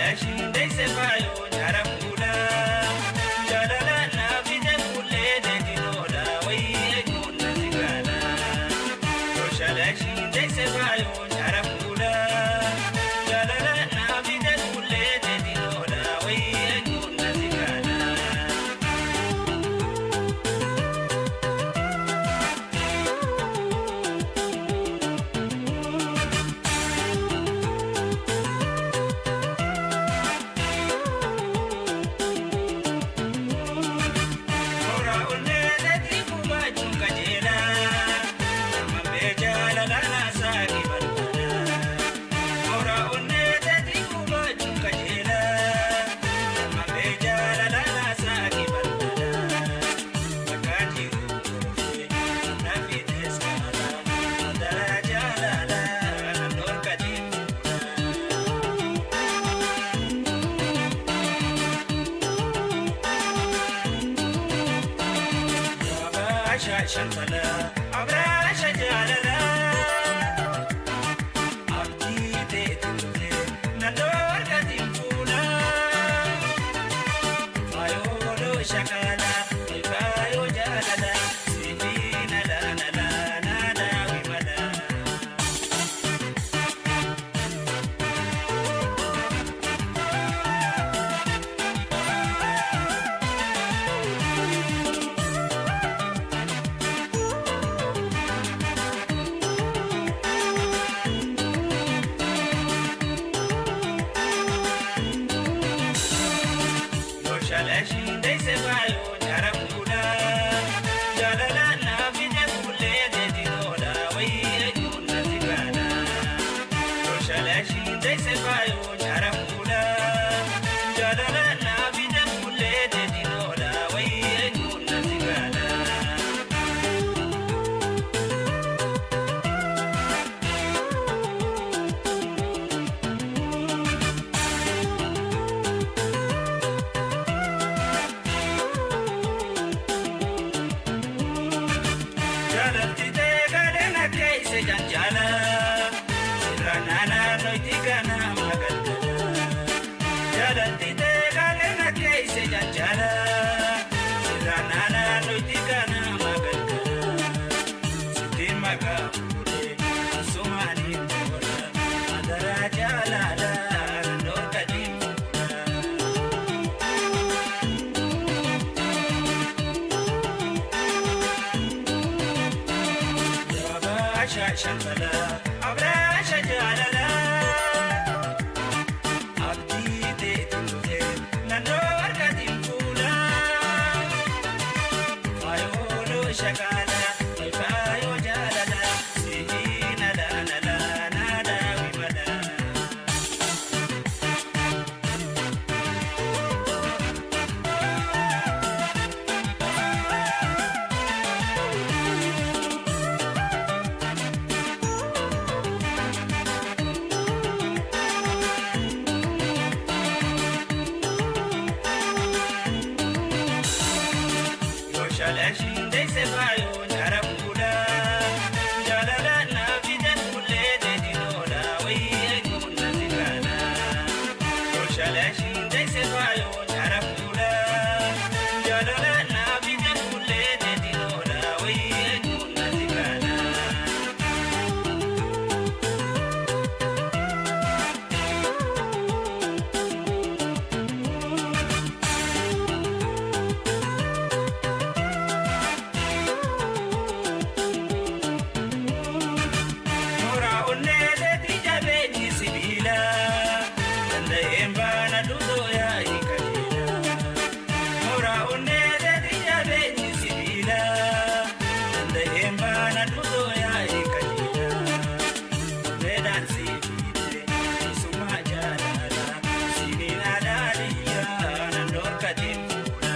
Shalaashiin deesse faayoo nyaara fuula. Jaalala naaf ija fuullee deetinoola wayii eeguun na sigaala. Shalaashiin deesse faayoo nyaara fuula. Jaalala naaf ija fuullee deetinoola wayii eeguun na sigaala. Toora onnee seetii gubaachuun qajeelaa. Namambee jaalala naasaa ni barbaada. Toora onnee seetii gubaachuun qajeelaa. Namambee jaalala naasaa ni barbaada. Bakka jiru gorfee naaf hidhees kaala. Madara jaalala nan dhorka deemuudha. Abraasha shantala, abraasha jaalala. Abdii teeti dhufe na dhorka timfuula. Faayoo shakala, faayoo jaalala. Sibii nala nala nala wimala. Shalaashiin deesse faayoo nyaara fuula. Jaalala naaf ija fuullee deetinoola wayii eeguun na sigaala. Shalaashiin deesse faayoo nyaara fuula. Jaalala naaf ija fuullee deetinoola wayii eeguun na sigaala. Jaalalti ta'e gadheen akka isa janjaala. Sirra naannoo itti kana magalgala. Jaalalti ta'e gadheen akka isa janjaala. Sirra naannoo itti kana magalgala. Sitti maqaa fuudhee asumaaniin tola. Madara jaalala naannoo gadi fuula. Abraasha shantala, abraasha jaalala. Abdii teeti dhufe naannoo harkatiin fuula. Faayoo shakala, faayoo jaalala. Sibii nala nala nala wimala. Shalaashiin deesse faayoo nyaara fuula. Jaalala naaf ija fuullee deetinoola wayii eeguun na sigaala. Shalaashiin deesse faayoo nyaara fuula. Jaalala naaf ija fuullee deetinoola wayii eeguun na sigaala. Toora onnee seetii jabeenyi sibiila. Danda'een baana dhugoo yaa'ii qajeela. Toora onnee seetii jabeenyi sibiila. Danda'een baana dhugoo yaa'ii qajeela. Onneedhaan si fiite isuma jaalala. Siniin alaaliyaa nan dhorkateen fuula.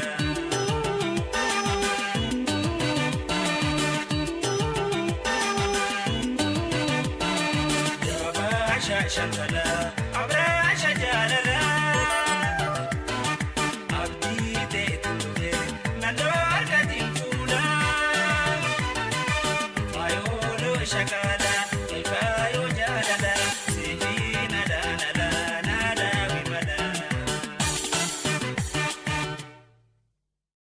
Abraasha shantala, abraasha jaalala. Abdii teeti dhufe na dhorkatiin fuula. Faayoo shakala.